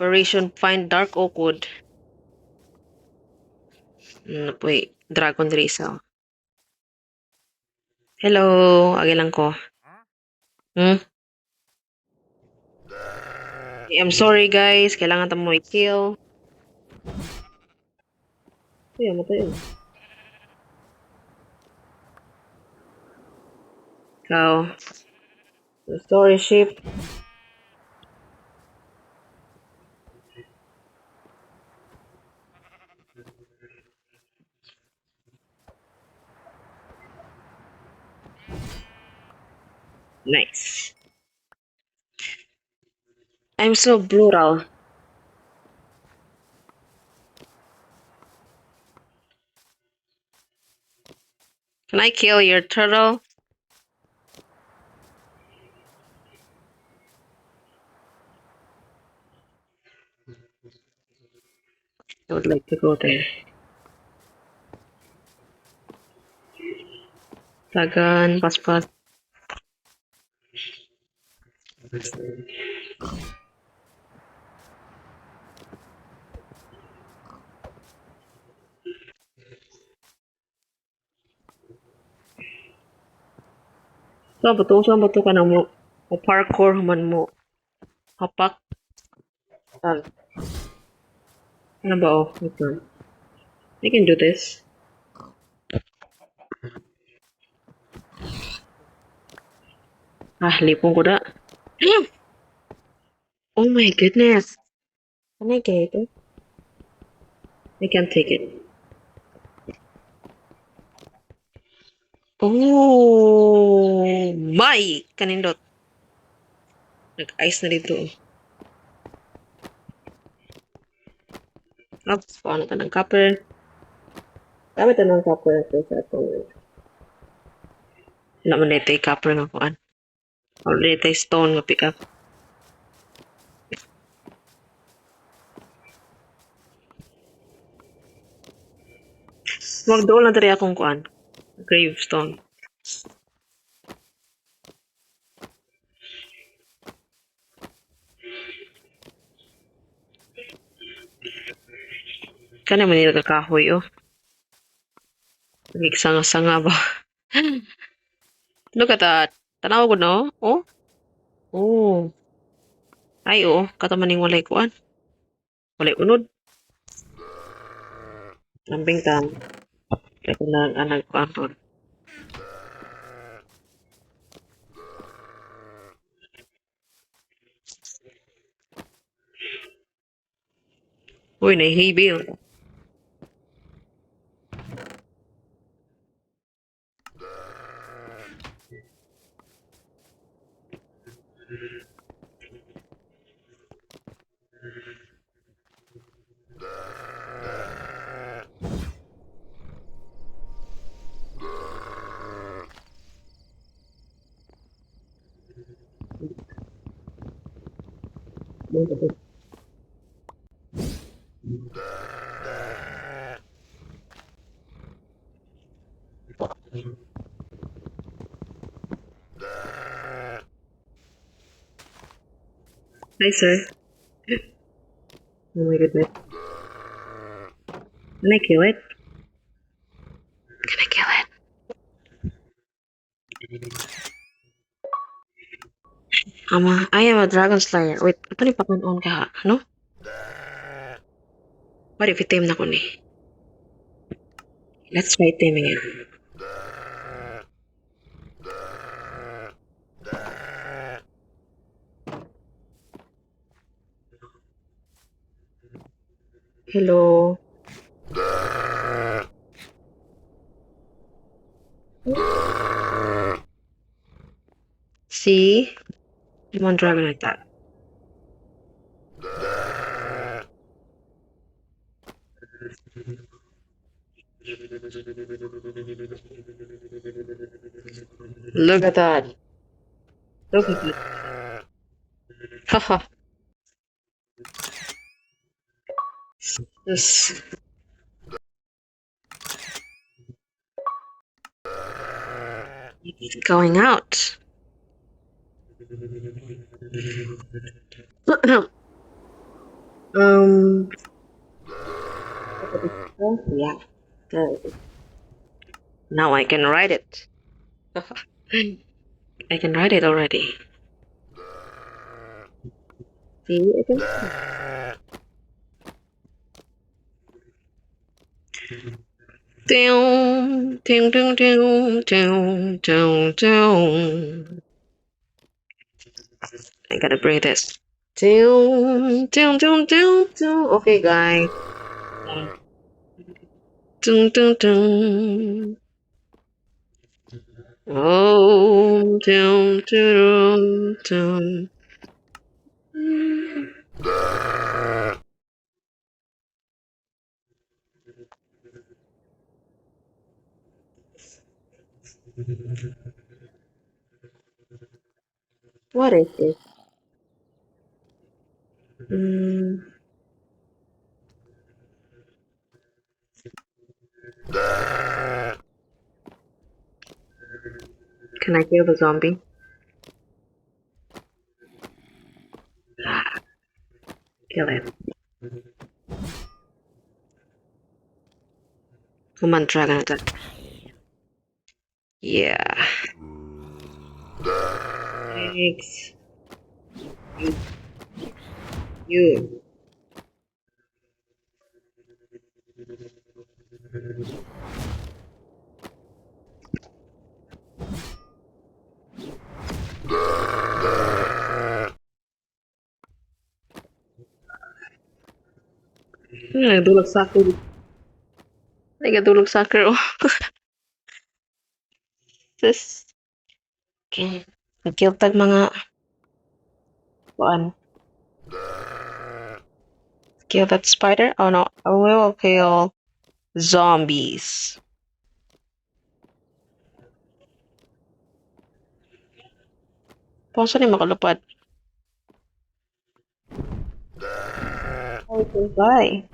Operation Find Dark Oak Wood. Wait, dragon diri isa. Oh. Hello, agi lang ko. I'm sorry, guys, kailangan ta mo i-kill. Uy, matay. Oh. Ikaw. Sorry, sheep. Nice. I'm so brutal. Can I kill your turtle? I would like to go there. Tagan, paspas. So ba to? So ba to ka na mo? Mo parkour human mo. Hapak. Ah, ano ba oh? Wait lang. I can do this. Ah, lipong ko da. Oh my goodness. Can I get it? I can't take it. Oh my! Kanindot. Nag-ice na dito. Up, paano ta ng copper? Gamit ta ng copper sa atong. Wala man dito copper nga kuan. Wala dito stone nga pick up. Wag doon lang diri akong kuan. Gravestone. Kana man nila kahoy oh. Sanga-sanga ba? Look at that. Tanaw ko no? Oh. Oh. Ay oo, kato man ning walay kuan. Walay unod. Lambing ta. Kaya ko na anag kuan ron. Uy, nahihibil. Hi, sir. Oh my goodness. Can I kill it? Can I kill it? I am a dragon slayer. Wait, ito ni pakan-on ka, no? What if i-tame na ko ni? Let's try taming it. Hello. See? One dragon like that. Look at that. Look at that. Haha. This it's going out. Yeah. Good. Now I can ride it. I can ride it already. See, I can. Down, down, down, down, down, down, down. I gotta bring this. Down, down, down, down, down. Okay, guys. Dun, dun, dun. Oh, down, down, down. What is this? Can I kill the zombie? Kill it. Come on, dragon attack. Yeah. Thanks. You. You. Nagdulog soccer. Nagdulog soccer. Oh. This. Okay. Nag-kill tag mga kuan. Kill that spider? Oh no. I will kill zombies. Paano ni makalupad? Oh, we can fly.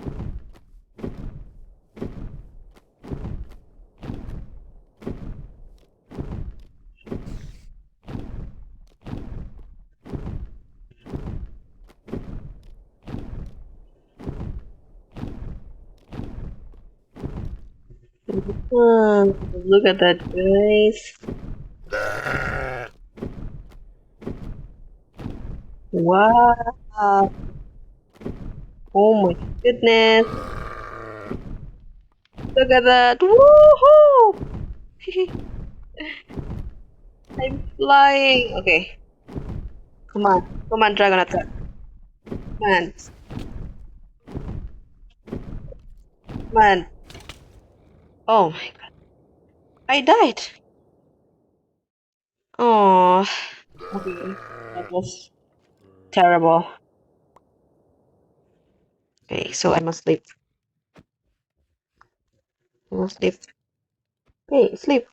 Oh, look at that, guys. Wow. Oh my goodness. Look at that. Woohoo! I'm flying. Okay. Come on. Come on, dragon attack. Come on. Come on. Oh my God. I died. Oh. Okay. That was terrible. Okay, so I must sleep. I must sleep. Hey, sleep.